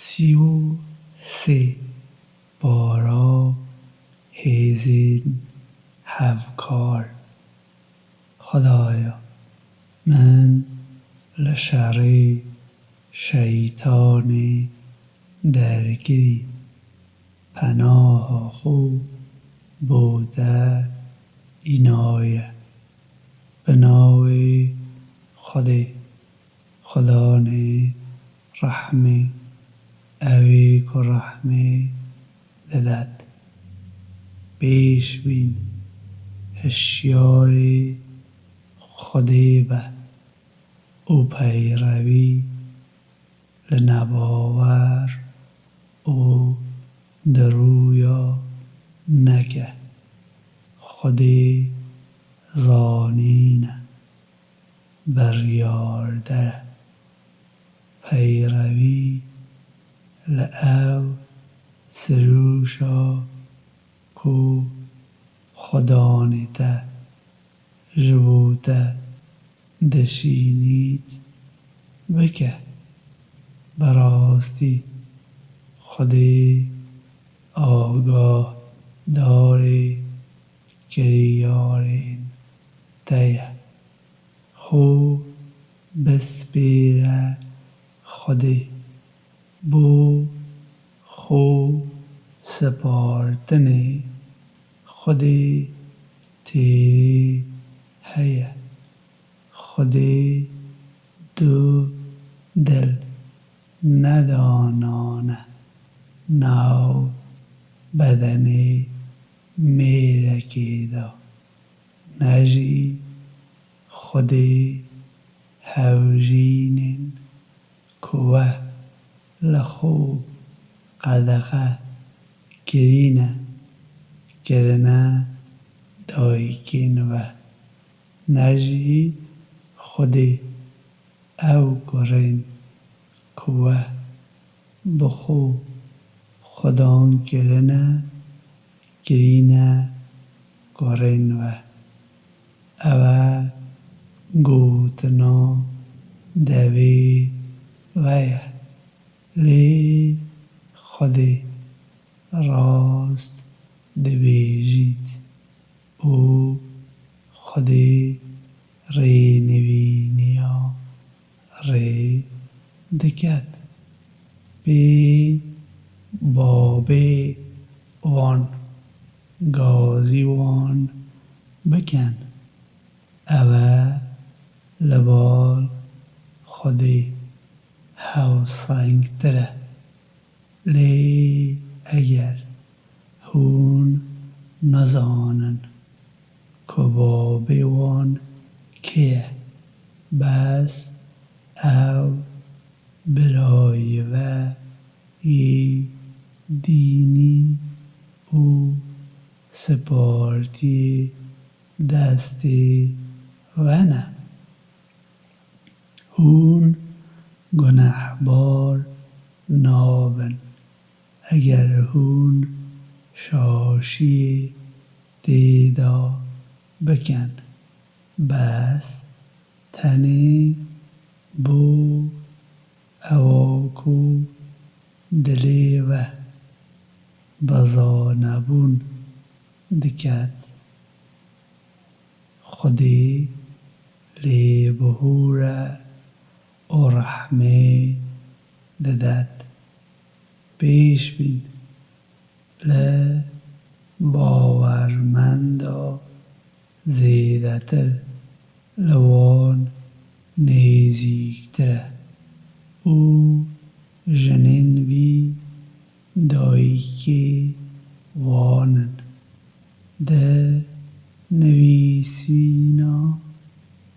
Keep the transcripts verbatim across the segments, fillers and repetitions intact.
Sî û sê. Para hêzên hevkar. Xwedaya, min li şerê şeytanê derkirî, penaha xwe bo te înaye. Bi navê Xwedê, Xudanê rehmê, ew ê ku rehmê didet. Pêş bîn, hişyarê Xwedê be û peyrewî li nebawer û di rûya neke. Xwedê zanîn e, biryardar e. Peyrewî li ew sirûşa ku Xudanê te ji bo te dişînît bike. Bi rastî Xwedê agahdarê kiryarên te ye. Xwe bispêre Xwedê. Bo xwe spartinê Xwedê têrê heye. Xwedê du dil nedanane nav bedenê mêrekê de, ne jî Xwedê hevjînên ku we li xwe qedexe kirîne, kirine dayikên we, ne jî Xwedê ew kurên ku we bi xwe xudan kirine, kirîne kurên we. Ew e gotina devê we ye. Lê Xwedê rast dibêjît û Xwedê rênivîniya rê diket. Pê babê wan gazî wan bikin. Ew e li bal Xwedê hewsengtir e. Lê eger hûn nizanin ku babê wan kê ye, bes ew birayê we yê dînî û spartiyê destê we ne. Hûn gunehbar nabin eger hûn şaşiyê tê de bikin, bes tenê bo ewa ku dilê we bi zanebûn diket. Xwedê lêbihûr e û rehmê didet. Pêş bîn, li bawermenda zêdetir li wan nêzîktir e û jinên wî dayikê wan in. Di nivîsîna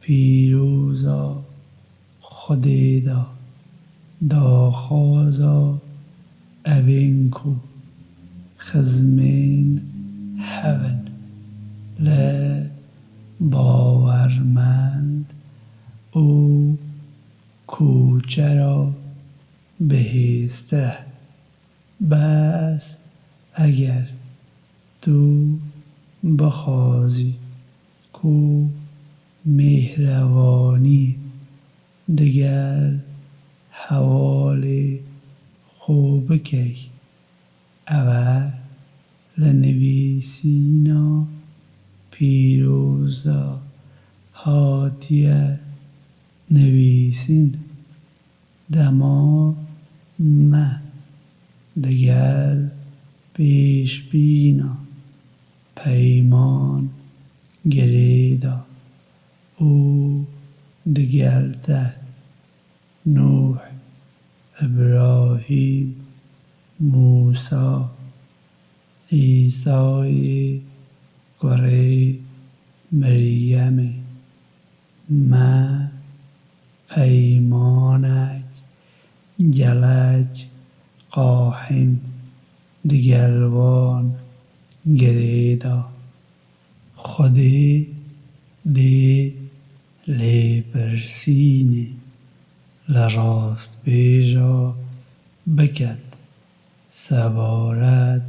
pîroza Xwedê de daxwaza ev ên ku xizmên hev in li bawermend û koçera bihêztir e. Bes eger tu bixwazî ku mêhrebanî digel hevalê qû bikey. Ew e li nivîsîna pîroz de hatiye nivîsîn. Dema me digel pêşbîna peyman girê de û digel te Nûh, Îbrahîm, Mûsa, Îsayê kurê Meryemê, me peymanek gelek qahîn digel wan girê da. Xwedê dê lêpirsînê li rastbêja biket sebaret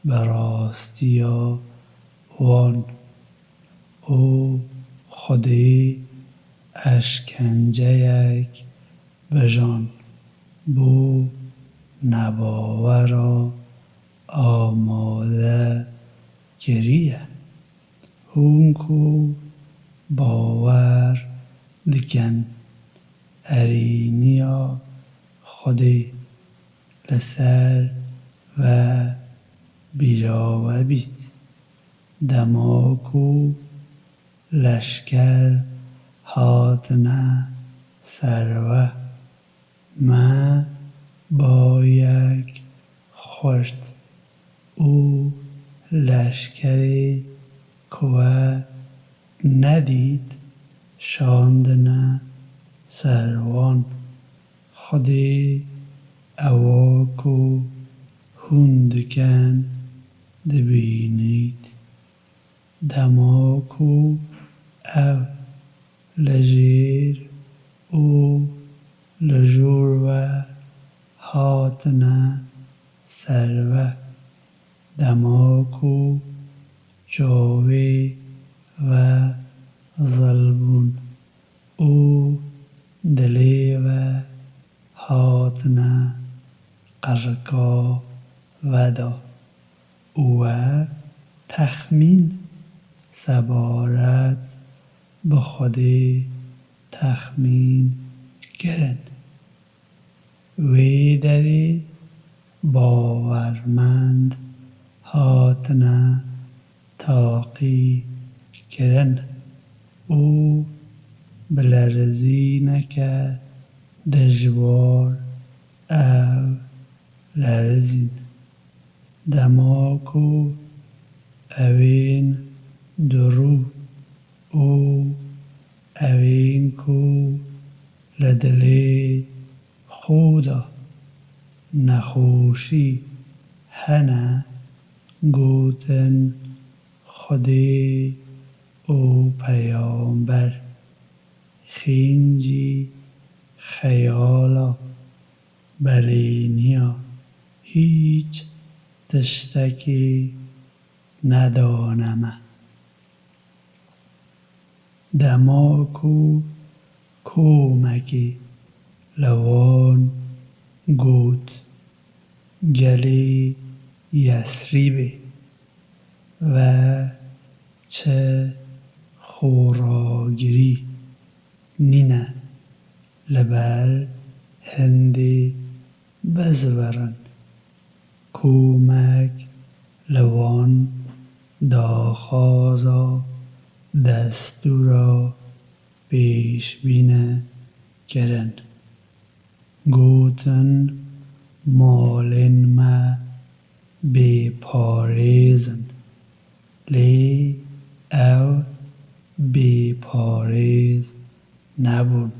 bi rastiya wan û Xwedê eşkenceyek bijan bo nebawera amade kiriye. Hûn ku bawer dikin erêniya Xwedê li ser we bîra we bît, dema ku leşker hatine ser we, me bayek xurt û leşkerê ku we nedît şandine ser wan. Xwedê ewa ku hûn dikin dibînît. Dema ku ew li jêr û li jor we hatine ser we, dema ku çavê we zil bûn û dilê we hatine qirika we da û we texmîn sebaret bi Xwedê texmîn kirin. Wê derê bawermend hatine taqî kirin û bi lerizîneke dijwar ew lerizîn. Dema ku ewên durû û ewên ku li dilê xwe de nexweşî hene, gotin, Xwedê û Peyamber, xîncî xeyala belêniya hîç tiştekî nedane me. Dema ku komekê li wan got, Gelê Yesrîbê ve çi xoragirî nîne, li ber hindê bizivirin. Komek li wan daxwaza destûra pêşbîne kirin. Gotin, malên me bêparêz in. Lê ew bêparêz nebûn.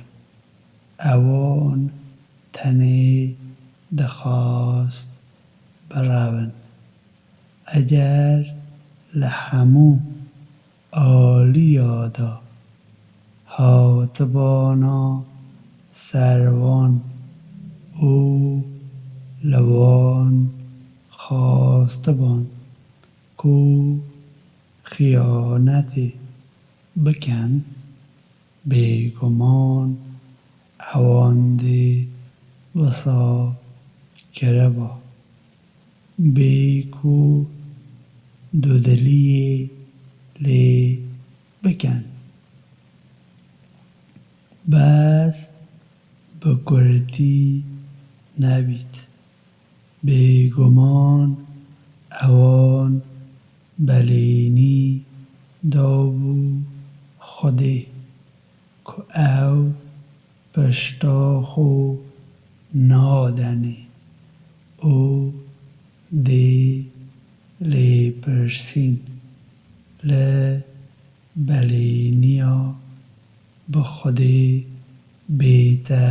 Ewan tenê dixwast birevin. Eger li hemû aliya de hatibana ser wan û li wan xastiban ku xiyanetê bikin, bêguman ewan dê wisa kereba, bê ku dudiliyê lê bikin. Bes bi kurtî nebît. Bêguman ewan belênî dabû Xwedê ku ew pişta xwe nadenê û dê lêpirsîn li belêniya bi Xwedê bête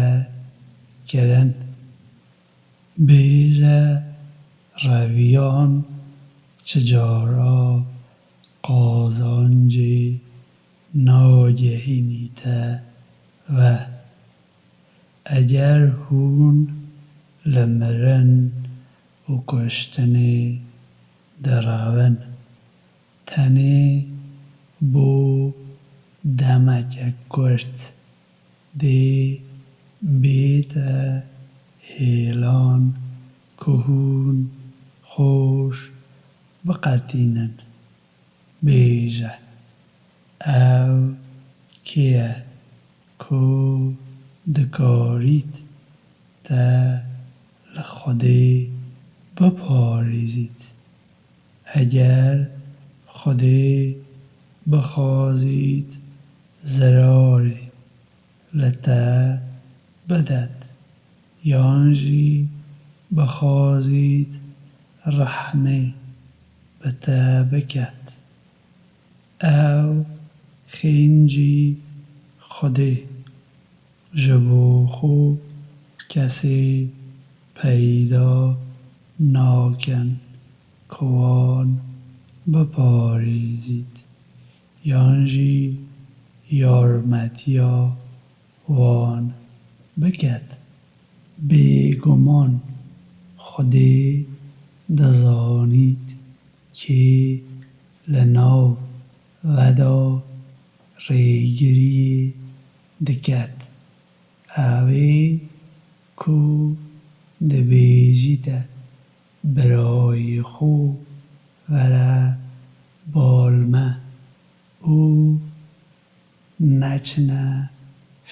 kirin. Bêje reviyan çi cara qazancê nagehînîte ve. Eger hûn li mirin û kuştinê derewin, tenê bo demeke kurt dê bête hêlan ku hûn xweş biqetînin. Bêje, ew kê ye ku dikarît te li Xwedê biparêzît? Eger Xwedê bixwazît zerarê li te bidet, yan jî bixwazît rehmê bi te biket, ew xêncî Xwedê. Ji bo xwe kesê peyda nakin ku wan biparêzît yan jî yarmetiya wan biket. Bêguman Xwedê dizanît kê li nav we de rêgiriyê diket. Ew ê ku dibêjîte birayê xwe were bal me û neçine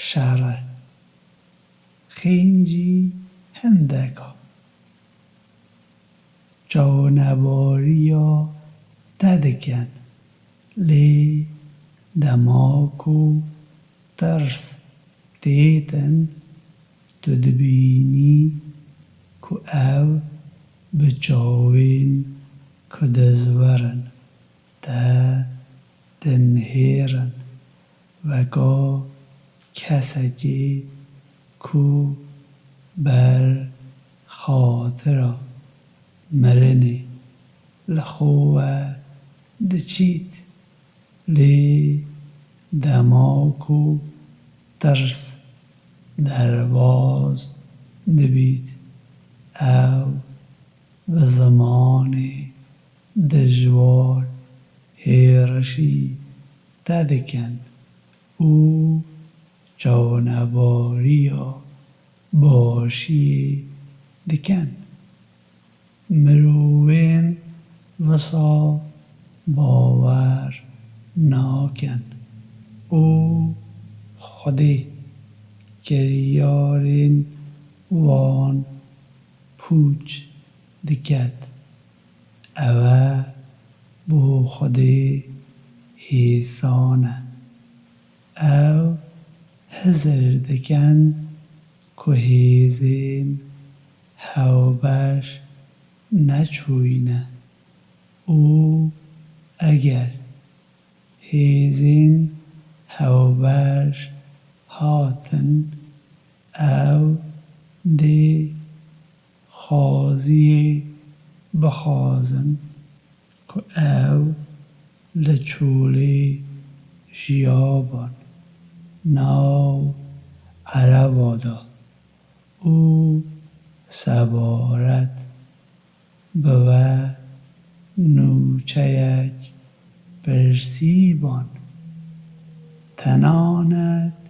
şer e. Xêncî hindeka çawnebariya te dikin, lê dema ku tirs têtin, tu dibînî ku ew bi çavên ku dizwirin te dinihêrin, weka kesekê ku ber xatira mirinê li xwe we diçît. Lê dema ku tirs derbas dibît, ew bi zimanê dijwar hêrişî te dikin û çawnebariya başiyê dikin. Mirovên wisa bawer nakin û Xwedê kiryarên wan pûç diket. Ew e bo Xwedê hêsan e. Ew hizir dikin ku hêzên hewbeş neçûyîne û eger hêzên hewbeş hatin, ew dê xwaziyê bixwazin ku ew li çolê jiyaban nav Ereba de û sebaret bi we nûçeyek pirsî ban. Tenanet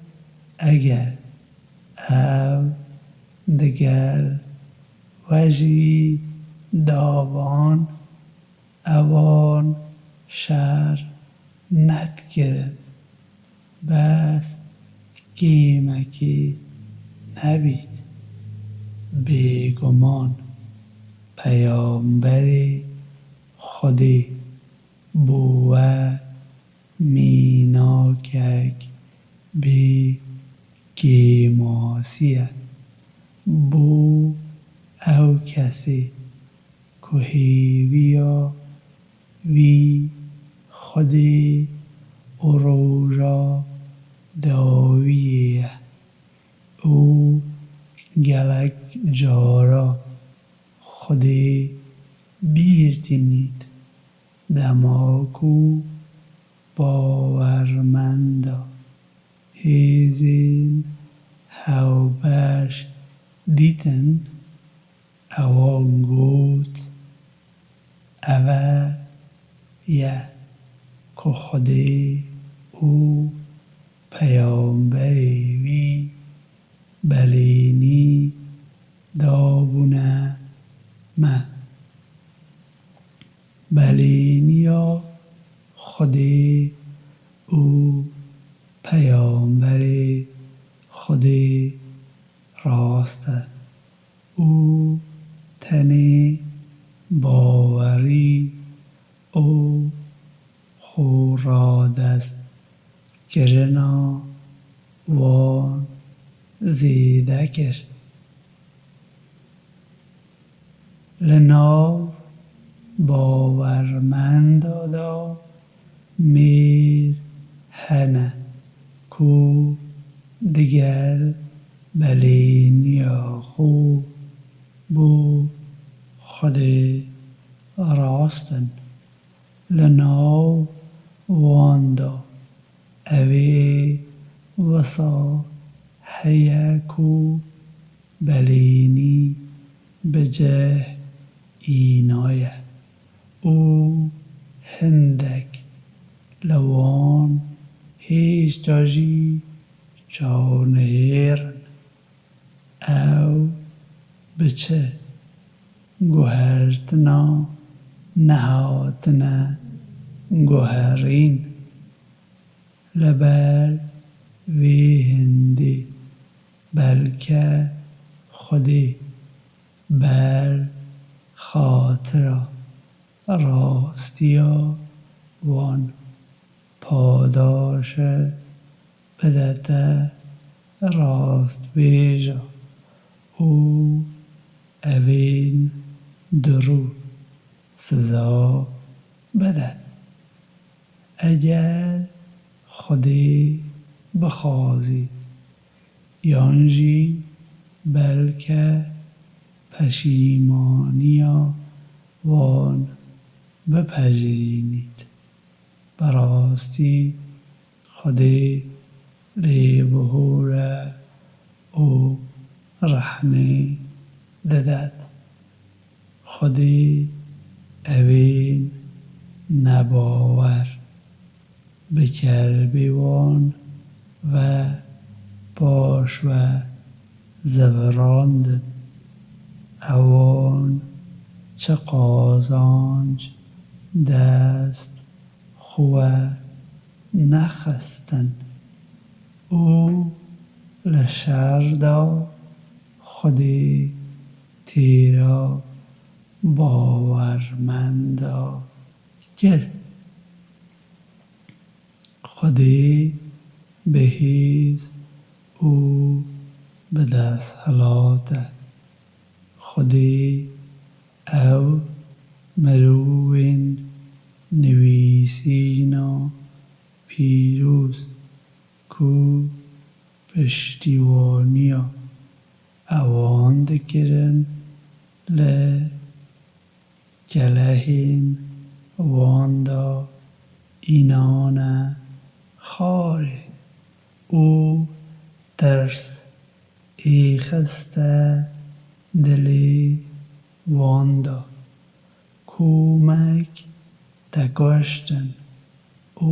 eger ew digel We jî da van ewan şer nedikirin. Bes kêmekê nebît. Bêguman Peyamberê Xwedê bo we mînakek bê kêmasî ye. Bo ew kesê ku hêviya wî Xwedê û roja dawiyê ye û gelek cara Xwedê bîr tînît, dema ku bawermenda hêzên hevbeş dîtin, ewan got, Eve ye ku Xwedê û Peyamberê wî belênî dabûne me. Belêniya Xwedê û Peyamberê Xwedê rast e û tenê bawerî û xweradestkirina wan zêde kir. Li nav bawermenda de mêr hene ku digel belêniya xwe bo Xwedê rast in. Li nav wan de ew ê wisa heye ku belênî bi cih înaye û hindek li wan hêşta jî çawnihêr in. Ew bi çi guhertina nehatine guherîn? Li ber vê hindê belke Xwedê ber xatira rastiya wan padaşe bidete rastbêja û evên dirû siza bide. Eger Xwedê bixwazît, yan jî belke peşîmaniya wan bipejirînît. Bi rastî Xwedê lêbihûr e û rehmê didet. Xwedê evên nebawer bi kerbê wan ve paş ve zivirandin. Ewan çi qazanc dest xwe nexistin û li şer de Xwedê têra bawermenda kir. Xwedê bihêz û bidesthilat e. Xwedê ew mirovên nivîsîna pîroz ku piştîwaniya ewan dikirin, li kelehên wan de înane xarê û tirs êxiste dilê wan de. Komek tekuştin û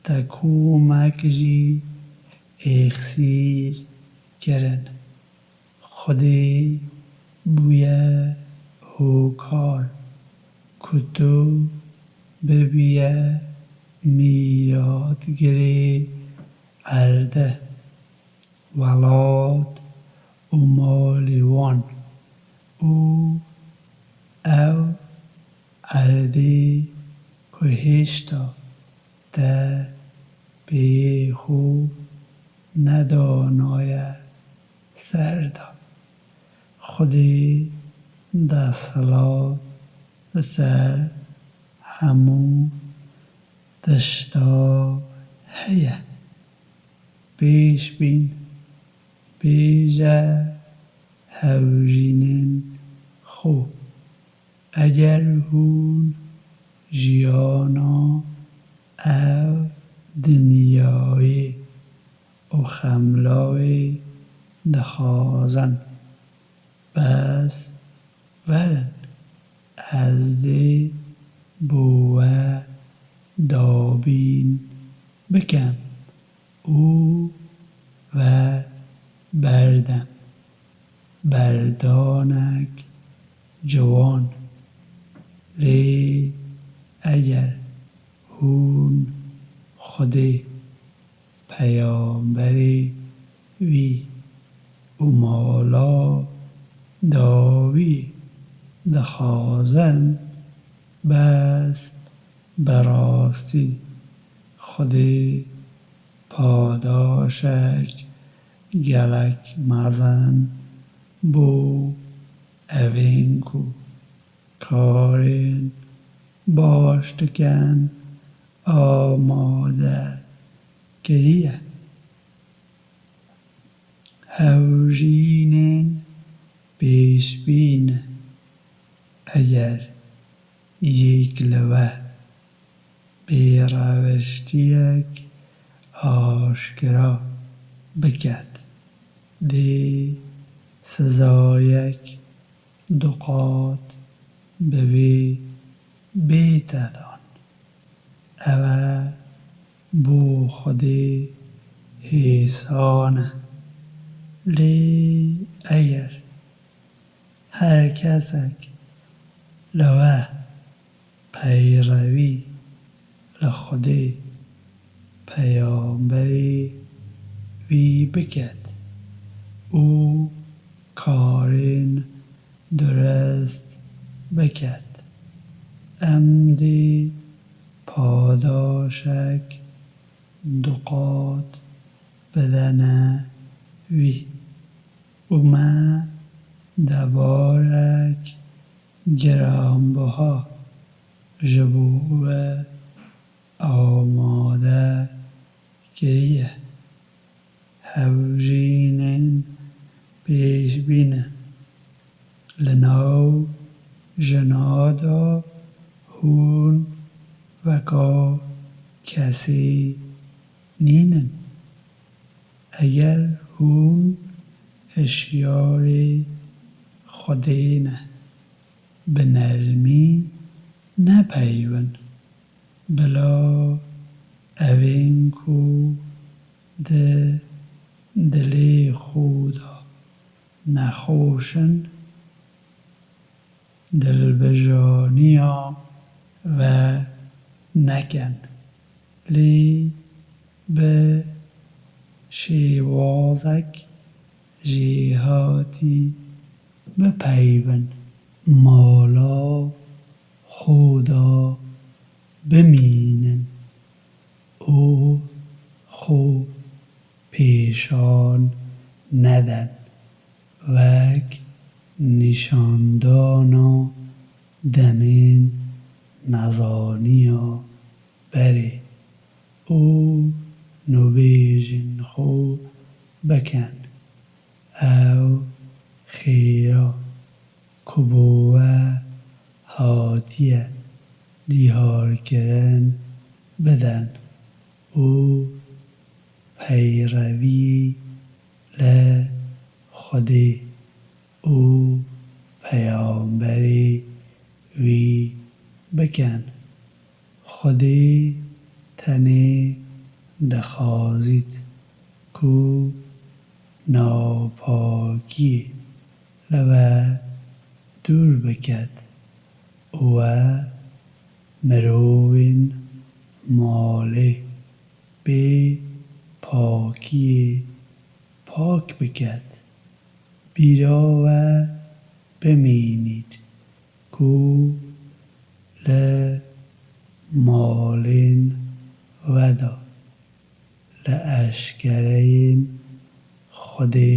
te komek jî êxsîr kirin. Xwedê bûye hokar ku tu bibiye mîratgirê erdê, welat û malê wan û ew erdê ku hêşta te pêyê xwe nedanaye ser de. Xwedê desthilat li ser hemû tişta heye. Pêşbîn bêje hevjînên xwe. Eger hûn jiyana ev dinyayê û xemla wê dixwazin, bes werin ez dê bo we dabîn bikim û we berdem. Berdanek ciwan. Lê eger hûn Xwedê, peyamberê wî û mala dawî dixwazin, bes bi rastî Xwedê padaşek gelek mezin bo evên ku karên baş dikin amade kiriye. Hevjînên pêşbîn. Eger yek li we bêrewiştiyek aşkera biket, dê sizayek duqat bi wê bête dan. Ew e bo Xwedê hêsan e. Lê eger her kesek li we peyrewî li Xwedê, peyamberê wî biket û karên durist biket, em dê padaşek duqat bidene wî û me debarek giranbiha ji bo we amade kiriye. Hevjînên pêşbîn e. Li nav jina de hûn weka kesê nînin. Eger hûn hişyarê Xwedê ne, bi nermî nepeywin. Bila evên ku di dilê xwe de nexweş in, dilbijaniya we nekin, lê bi şêwazek jêhatî bipeywin. Mala xwe de bimînin û xwe pêşan nedin wek nîşandana demên nezaniya berê û nûbêjên xwe bikin. Ew xêra ku bo we hatiye diyarkirin bidin û peyrevî li Xwedê û Peyamberê wî bikin. Xwedê tenê dixwazît ku napakiyê li we dûr biket û we mirovên malê bê pakiyê pak biket. Bîra we bimînît ku li malên we de li eşkereyên Xwedê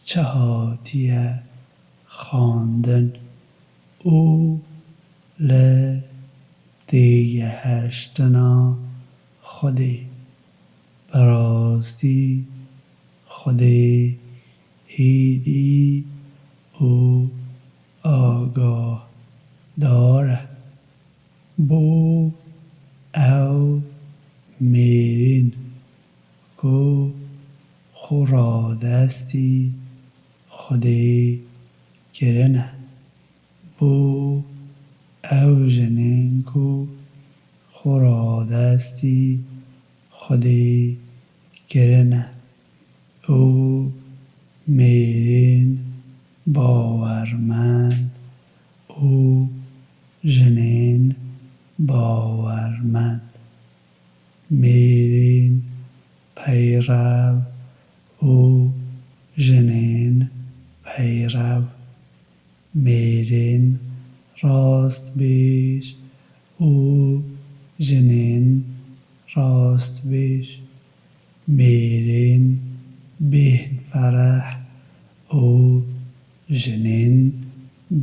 çi hatiye xwendin û li têgihiştina Xwedê. Bi rastî Xwedê hêdî û agahdar e. Bo ew mêrên ku xwe radestî Xwedê kirine, bo ew jinên ku xwe radestî Xwedê kirine û mêrên bawermend û jinên bawermend, mêrên peyrev û jinên peyrev, mêrên rastbêj û jinên rastbêj, mêrên bêhnfereh û jinên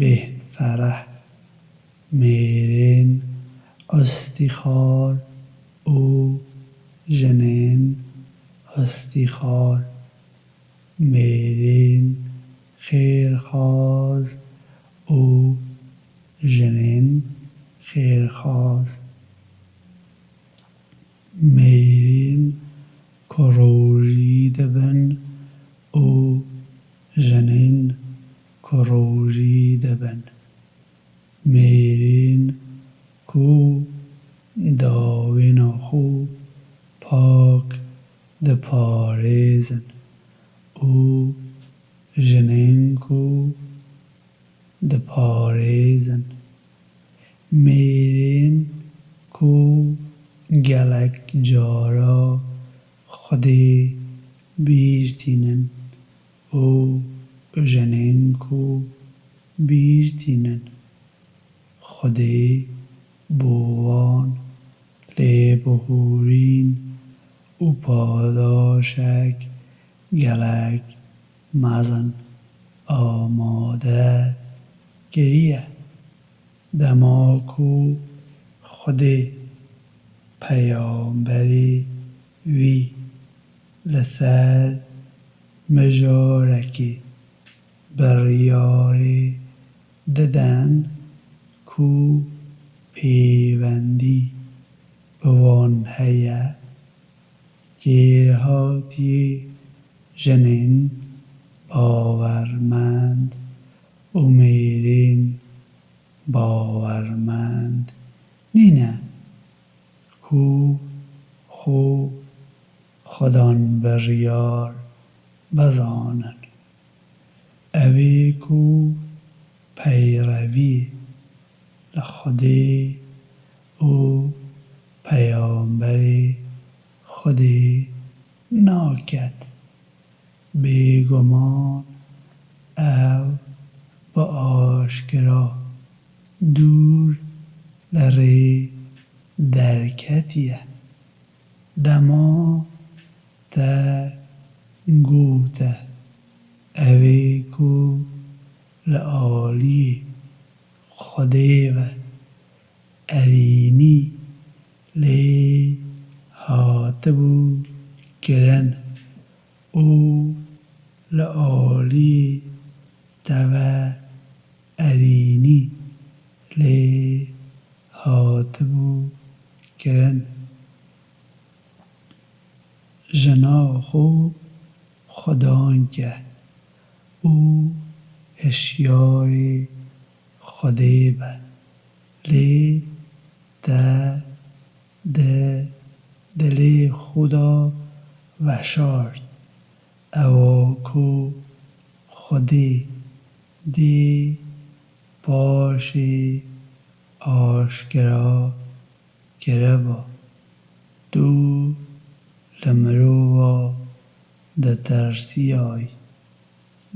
bêhnfereh, mêrên istîxar û jinên istîxar, mêrên xêrxwaz û jinên xêrxwaz, mêrên ku rojî dibin û jinên ku rojî dibin, mêrên ku dawêna xwe pak diparêzin û jinên ku diparêzin, mêrên ku gelek cara Xwedê bîr tînin û jinên ku bîr tînin. Xwedê bo wan lêbihûrîn û padaşek gelek mezin amade kiriye. Dema ku Xwedê peyamberê wî li ser mijarekê biryarê didin ku pêwendî bi wan heye, kêrhatiyê jinên bawermend û mêrên bawermend nîne ku xwe xwedan biryar bizanin. Ew ê ku peyreviyê li Xwedê û Peyamberê Xwedê naket, bêguman ew bi aşkira dûr li rê derketiye. Dema te gote, ew ê ku li aliyê Xwedê ve erînî lê hatibû kirin û li aliyê te ve erînî lê hatibû kirin. Jina xwe xwedan ke û hişyarê Xwedê be, lê te di dilê xwe de veşart, ewa ku Xwedê dê paşê aşkera kiriba. Tu li mirova ditirsiyayî.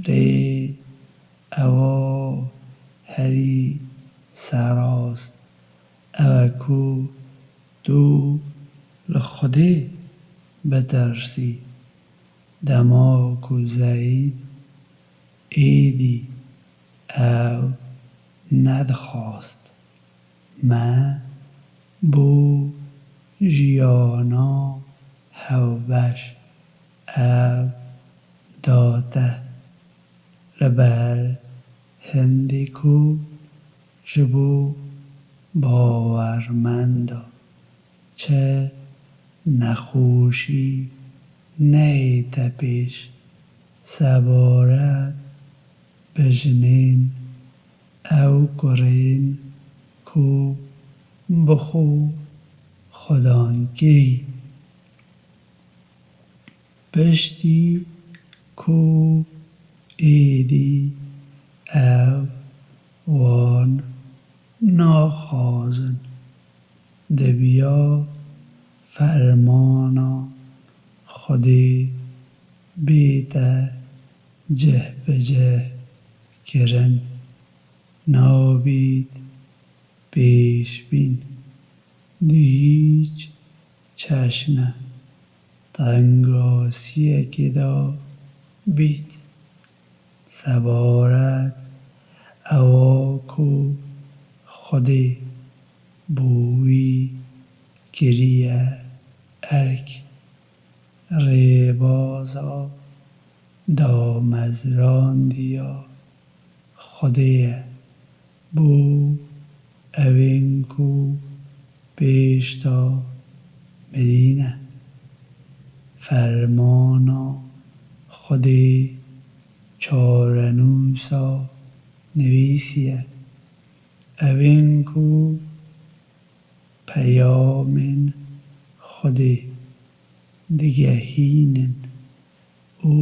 Lê ewa herî serast ew e ku tu li Xwedê bitirsî. Dema ku Zeyd êdî ew nedixwast. Me bo jiyana hevbeş ev da te. Li ber hindê ku ji bo bawermenda çi nexweşî neyête pêş, sebaret bi jinên ew kurên ku bi xwe xwedan kirî. Piştî ku êdî ew wan naxwazin, dibiya fermana Xwedê bête cih bi cih kirin, nabît pêşbîn di hîç çeşne tengasiyekê de bît. Sebaret ewa ku Xwedê bo wî kiriye erk, rêbaza damezrandiya Xwedê ye bo ewên ku pêş de mirî ne. Fermana Xwedê çarenûsa nivîsiye. Ewên ku peyamên Xwedê digehînin û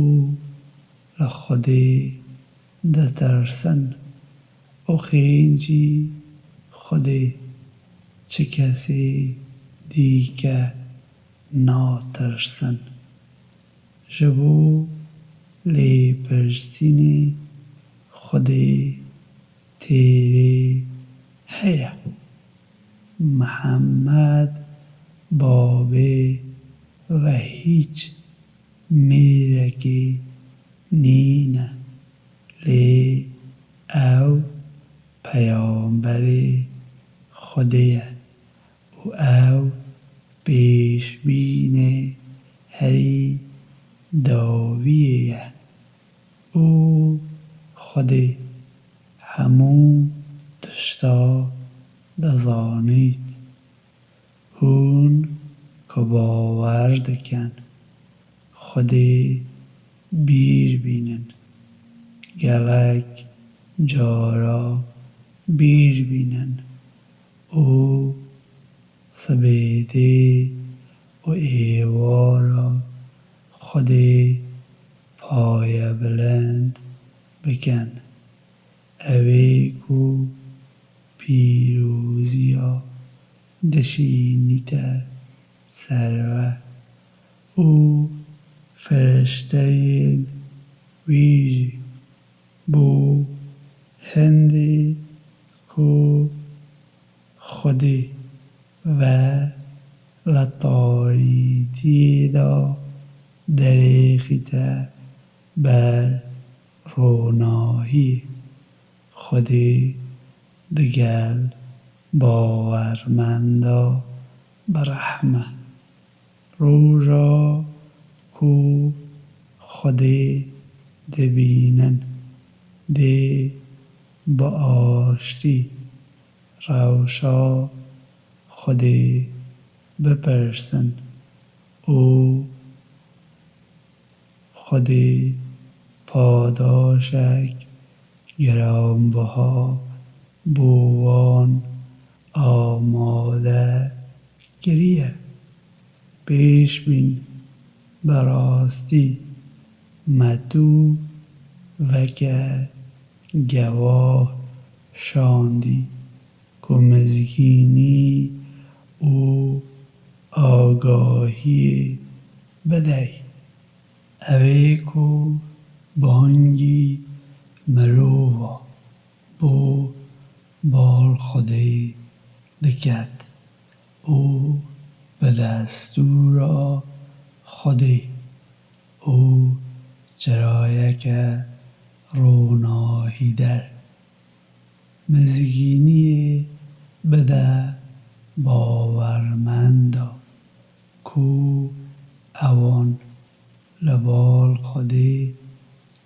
li Xwedê ditirsin û xêncî Xwedê, çi kesê dîke natirsin. Ji bo lêpirsînê Xwedê têrê heye. Mihemed babê ve hîç mêrekê nîne, lê ew peyamberê Xwedê ye û ew pêşbînê herî dawiyê ye û Xwedê hemû tişta dizanît. Hûn ku bawer dikin, Xwedê bîr bînin, gelek cara bîr bînin û sibêdê û êvara Xwedê payebilind bikin. Ew ê ku pîroziya dişînîte ser we û firişteyên wî jî bo hindê ku Xwedê ve li tarîtiyê de derêxîte ber ronahiyê. Xwedê digel bawermenda birehme. Roja ku Xwedê dibînin, dê bi aştî rewşa Xwedê bipirsin û Xwedê padaşek giranbiha bo wan amade kiriye. Pêşbîn, bi rastî me tu weke gewah şandî ku mizgînî û agahiyê bidey. Ew ê ku bangî mirova bo bal Xwedê diket û bi destûra Xwedê û çirayeke ronahîder mizgîniyê bide bawermenda ku ewan li bal Xwedê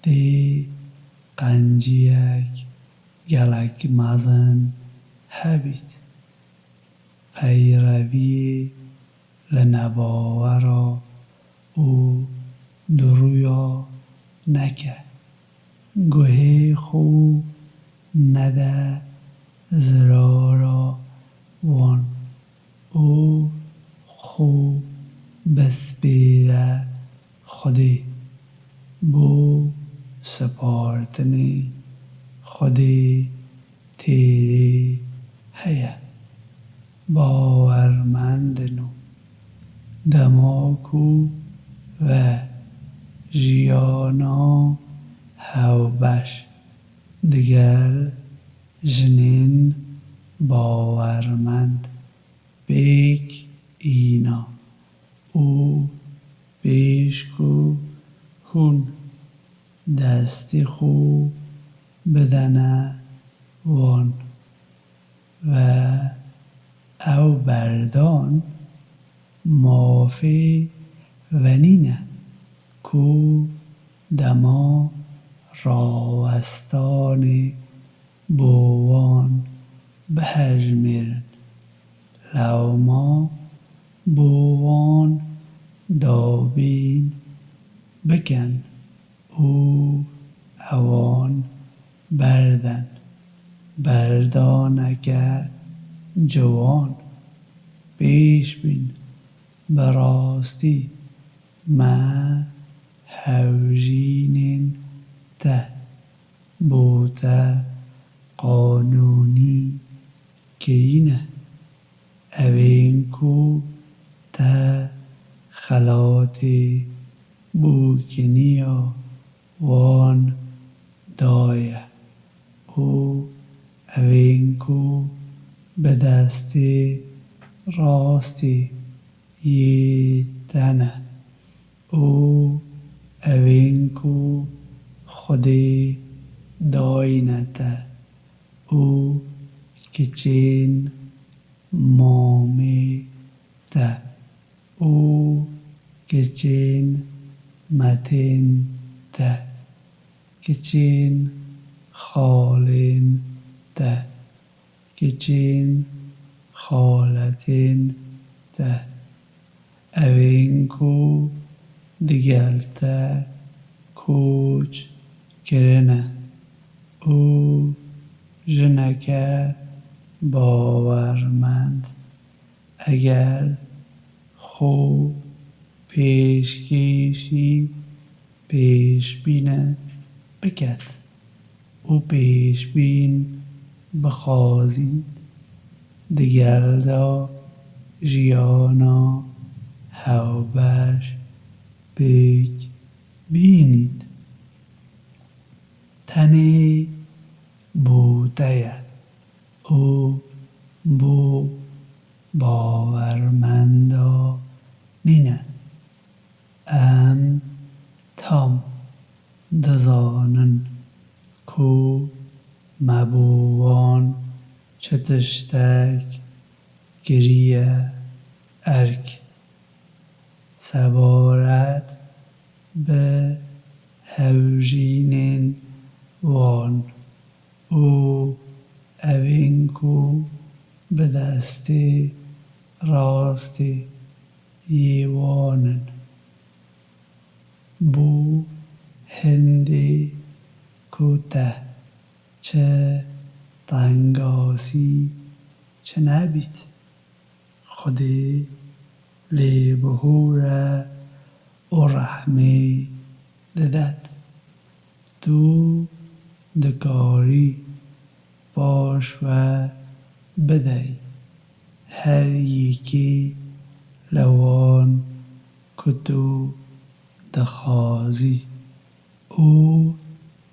dê qenciyek gelek mezin hebît. Peyreviyê li nebawera û durûya neke. Guhê xwe nede zirara wan û xwe bispêre Xwedê bo sipartinê Xwedê têrê heye. Bawermendin û dema ku ve jiyana hewbeş digel jinên bawermend pêk îna û pêş ku hûn destê xwe bidene wan ve ew berdan mafê ve nîne ku dema rawestanê bo wan bihejmêrin, lewma bo wan dabîn bikin û ewan berden. Berdaneke ciwan. Pêşbîn, bi rastî me hevjînên te bo te qanûnî kirîne. Evên ku te xelatê bûkiniya wan daye û evên ku bi destê rastî yê te ne û evên ku Xwedê dayîne te û kiçên mamê te û kiçên metên te, kiçên xalên te, kiçên xaletên te, evên ku digel te koç kirine û jineke bawermend eger xwe pêşkêşî pêşbîne biket û pêşbîn bixwazît, digel de jiyana hewbeş pêk bînît. Tenê bo te ye û bo bawermenda nîne. Em tam dizanin ku me bo wan çi tiştek kiriye erk. Sebaret bi hevjînên wan û evên ku bi destê rastê yê wan in. Bo hindê ku te çi tengasî çi nebît, Xwedê lêbihûre û rehmê didet. Tu dikarî paş ve bidey her yekê li wan ku tu dixwazî û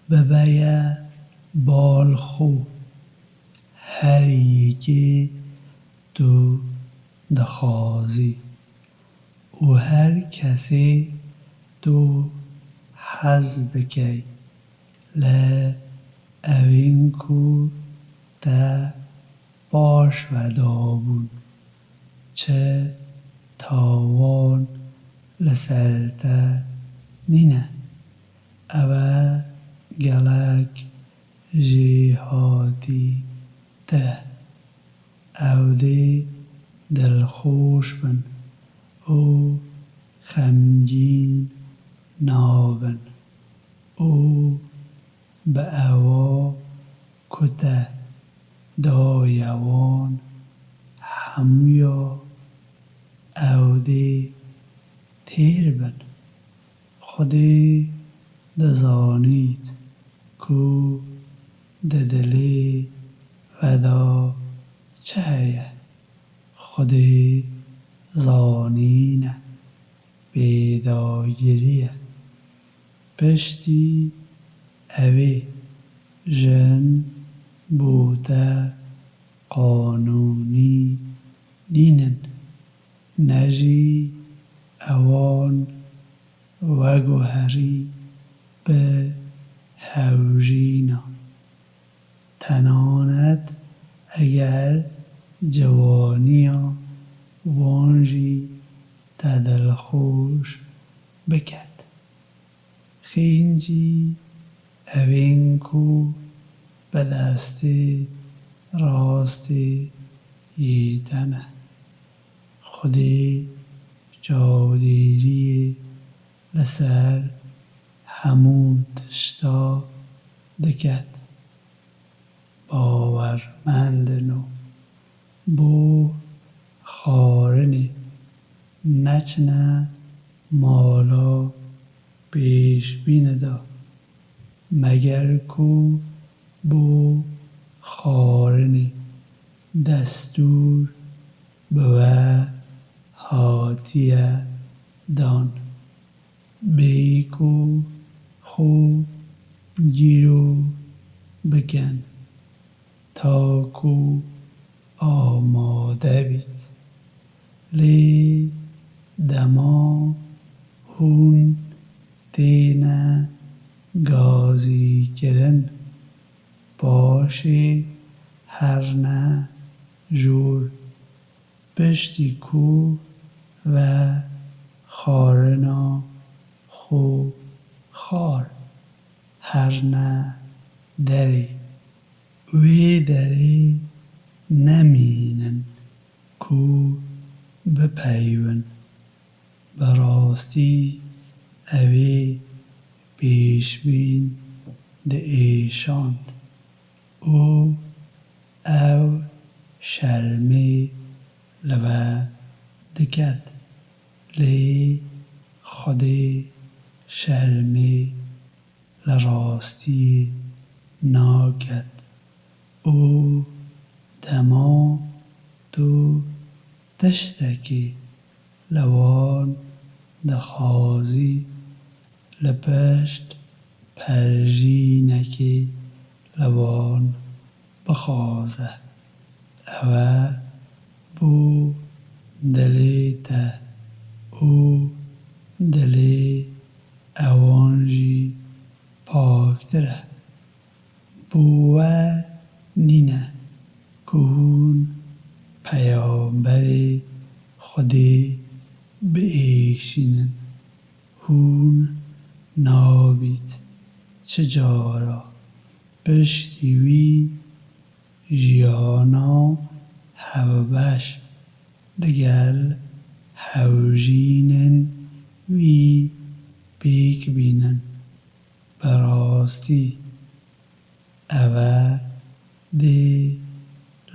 bibeye bal xwe her yekê tu dixwazî û her kesê tu hez dikey li evên ku te paş ve dabûn, çi tawan li ser te nîne. Ev e gelek jêhatîtir e. Ew dê dilxweş bin û xemgîn nabin û bi ewa ku te daye wan hemûya ew dê têr bin. Xwedê dizanît ku di dilê we de çi heye. Xwedê zanîn e, pêdagirî ye. Piştî evê jin bo te qanûnî nînin, ne jî ewan veguherî bi hewjîna. Tenanet eger ciwaniya wan jî te dilxweş biket. Xêncî evên ku bi destê rastê yê te ne. Xwedê çavdêriyê li ser hemû tişta diket. Bawermendin û bo xwarinê neçine mala pêşbînê de, meger ku bo xwarinê destûr bi we hatiye dan. Bê ku xwe gîro bikin ta ku amade bît. Lê dema hûn têne gazîkirin, paşê herine jor. Piştî ku ve xwarina xwe xwar, herine derê. Wê derê nemînin ku bipeyivin. Bi rastî ew ê pêşbîn diêşand û ew şermê li we diket, lê Xwedê şermê li rastiyê naket û dema tu tiştekî li wan dixwazî, li pişt perjînekê li wan bixwaze. Ew e bo dilê te û dilê ewan jî paktir e. Bo we nîne ku hûn peyamberê Xwedê biêşînin. Hûn nabît çi cara piştî wî jiyana hevbeş digel hewjînên wî pêk bînin. Bi rastî, ev e dê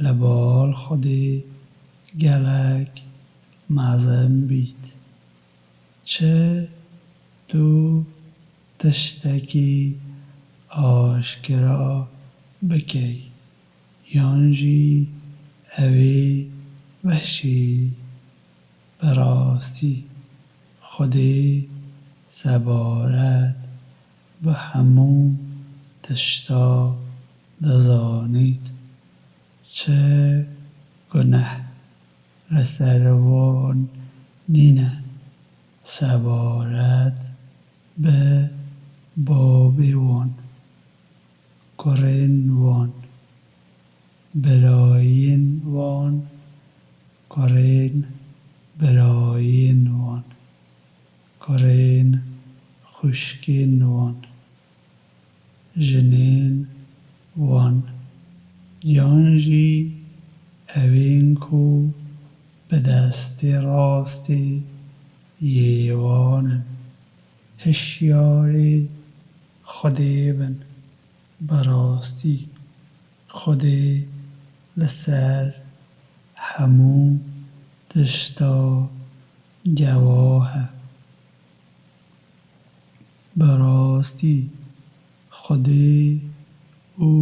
li bal Xwedê gelek mezin bît. Çi tu tiştekî aşkera bikey, Yan jî ew ê weşî. Bi rastî Xwedê sebaret bi hemû tişta dizanît. Çi guneh li ser wan nîne, sebaret bi babê wan, kurên wan, birayên wan, kurên birayên wan, kurên xwişkên wan, jinên wan, yan jî ewên ku bi destê rastê yê wan in. Hişyarê Xwedê bin, bi rastî Xwedê li ser hemû tişta gewah e. Bi rastî Xwedê û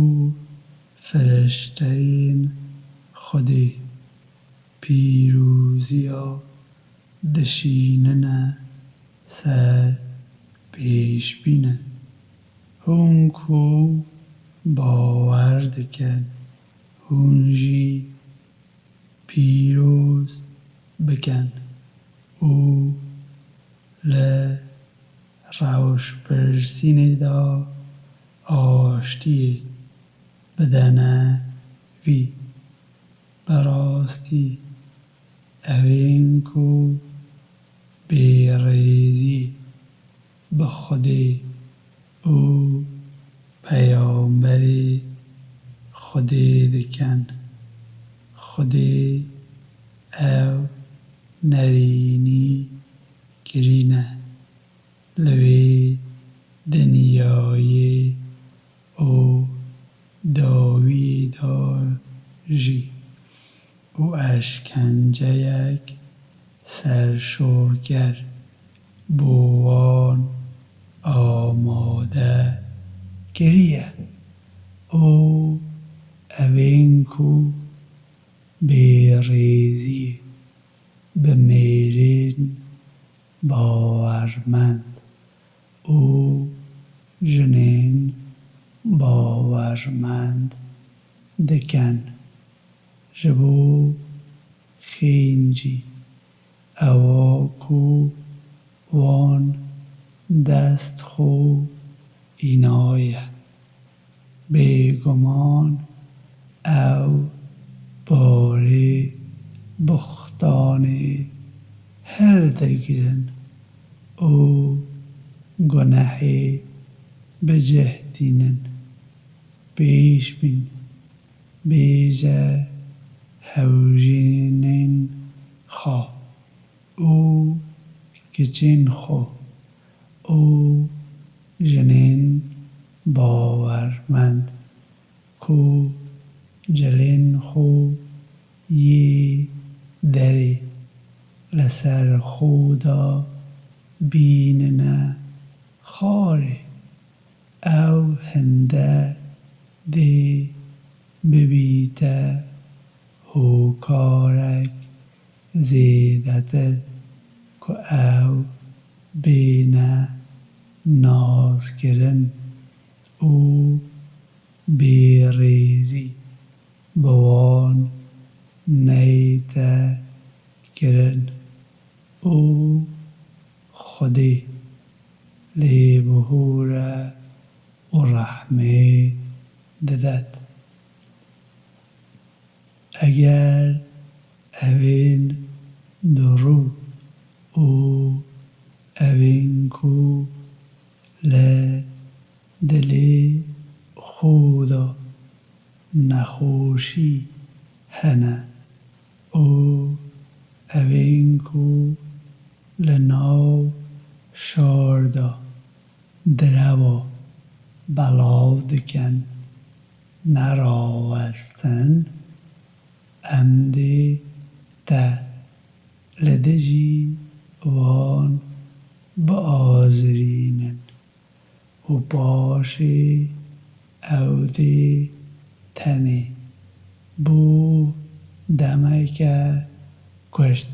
firişteyên Xwedê pîroziya dişînine ser pêşbînin. Hûn ku bawer dikin, hûn jî pîroz bikin û li rewşpirsînê de aştiyê bidene vî. Bi rastî ewên ku bêrêzî bi Xwedê û Peyamberê Xwedê dikin, Xwedê ew nerînî kirîne li vê dinyayê û dawî de jî û eşkenceyek serşorker bo wan amade kiriye û evên ku bêrêzî bi mêrên bawermend û jinên bawermend dikin, ji bo xêncî ewa ku wan dest xwe înaye. Bêguman ew barê buxtanê hildigirin û gunehê bi cih tînin. Pêşbîn bêje hewjînên xwe û kiçên xwe û jinên bawermend ku cilên xwe yê derê li ser xwe de bînine xarê. Ew hinde dê bibîte hokarek zêdetir ku ew bêne naskirin û bêrêzî bi wan neyte kirin û Xwedê lêbihûre û rehmê didet. Eger evên dirû û evên ku li dilê xwe de nexweşî hene û evên ku li nav şar de derewa belav dikin, nerawestin, em dê te li dijî wan biazirînin û paşê ew dê tenê Bo demeke kurt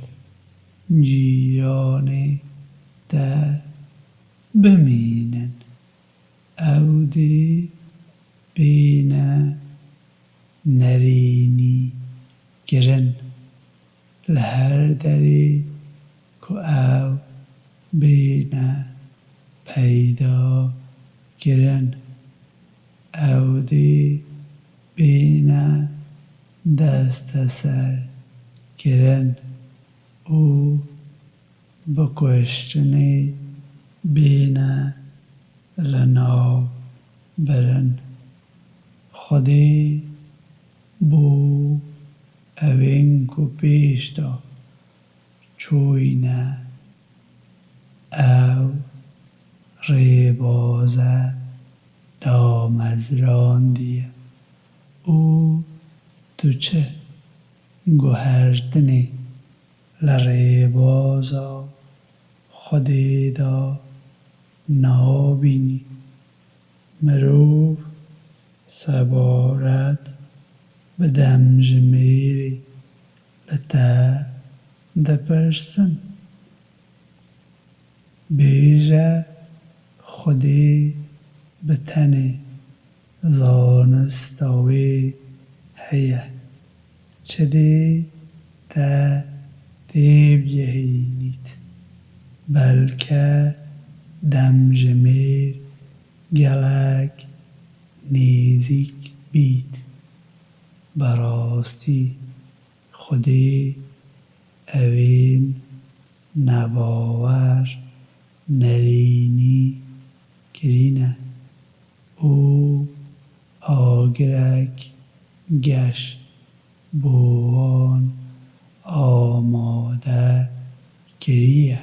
cîranê te bimînin, ew dê bêne nerînî kirin. Li her derê ku ew bêne peyda kirin, ew dê bêne desteser kirin û bi kuştinê bêne li nav birin. Xwedê bo ewên ku pêş de çûyîne, ew rêbaze damezrandiye û tu çi guhertinê li rêbaza Xwedê de nabînî. Mirov sebaret bi demjimêrê li te dipirsin. Bêje, Xwedê bi tenê zanista wê heye. Çi dê te têbigihînît, belke demjimêr gelek nêzîk bît. Bi rastî Xwedê ewên nebawer nerînî kirîne û agirek geş bo wan amade kiriye.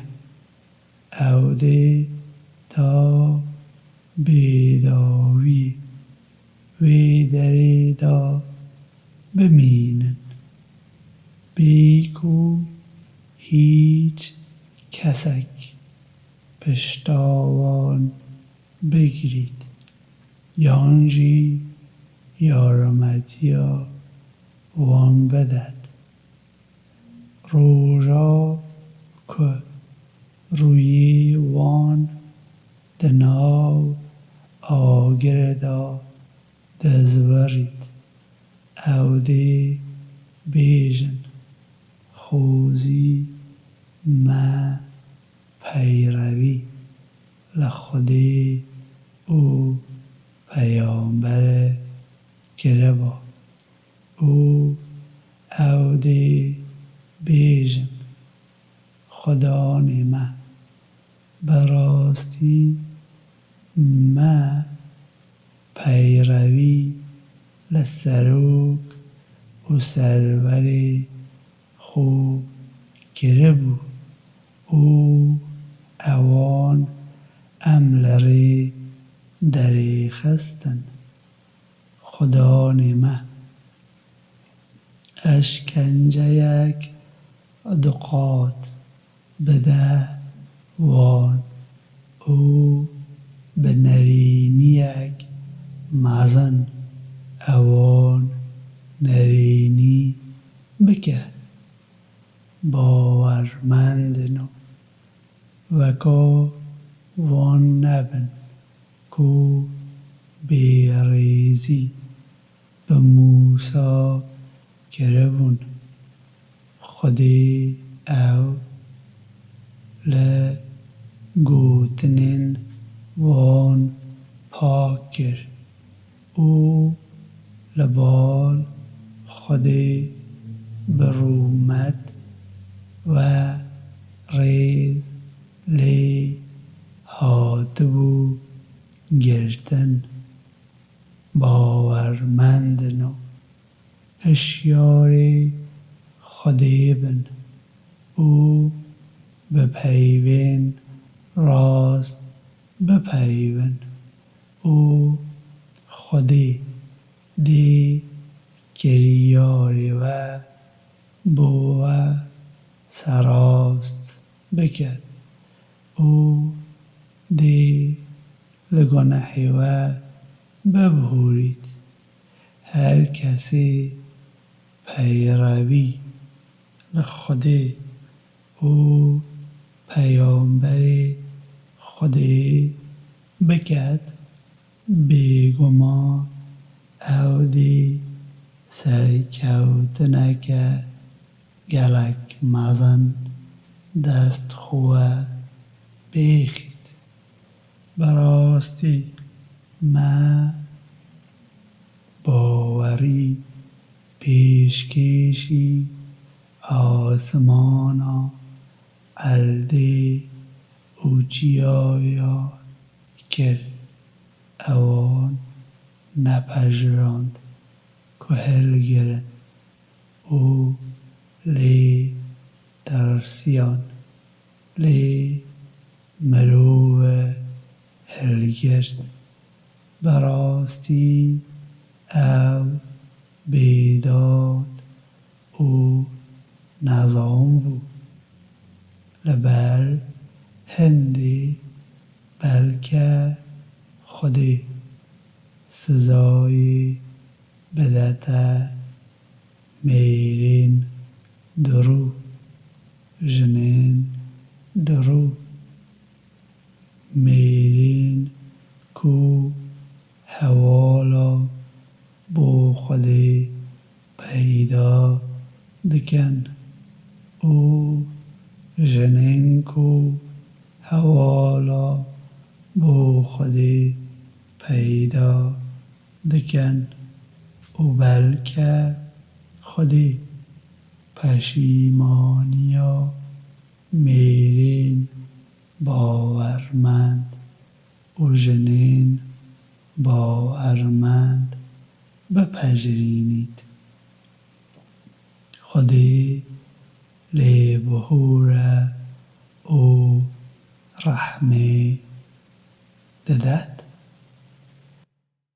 Ew dê ta bêdawî wê derê de bimînin, bê ku hîç kesek pişta wan bigirît yan jî yarmetiya wan bidet. Roja ku rûyê wan di nav agirê de dizwirît, ew dê bêjin: Xwezî me peyrevî li Xwedê û Peyamberê kiriba. Û ew dê bêjin: Xudanê me, bi rastî me peyrevî li serok û serwerê xwe kiribû û ewan em li rê derêxistin. Xudanê me, eşkenceyek du qat bide wan û bi nerîniyek mezin ewan nerînî bike. Bawermendin û weka wan nebin ku bêrêzî bi Mûsa kiribûn. Xwedê ew li gotinên wan pak kir û li bal Xwedê bi rûmet ve rêz lê hatibû girtin. Bawermendin û hişyarê Xwedê bin û bi peyvên rast bipeyvin û Xwedê dê kiryarê we bo we serast bike û dê li gunehê we bibihûrît. Her kesê peyrevî li Xwedê û Peyamberê Xwedê biket, bêguman ew dê serkewtineke gelek mezin dest xwe bêxît. Bi rastî me bawerî pêşkêşî asimana, erdê û çiyaya kir. Ewan nepejirand ku hilgirin û lê tirsiyan, lê mirov hilgirt. Bi rastî ew bêdad û nezan bû. Li ber hindê belke Xwedê sizayê bidete mêrên durû, jinên durû, mêrên ku hewala bo Xwedê peyda dikin û jinên ku hewala bo Xwedê peyda dikin û belke Xwedê peşîmaniya mêrên bawermend û jinên bawermend bipejirînît. Xwedê lêbihûr e û rehmê didet.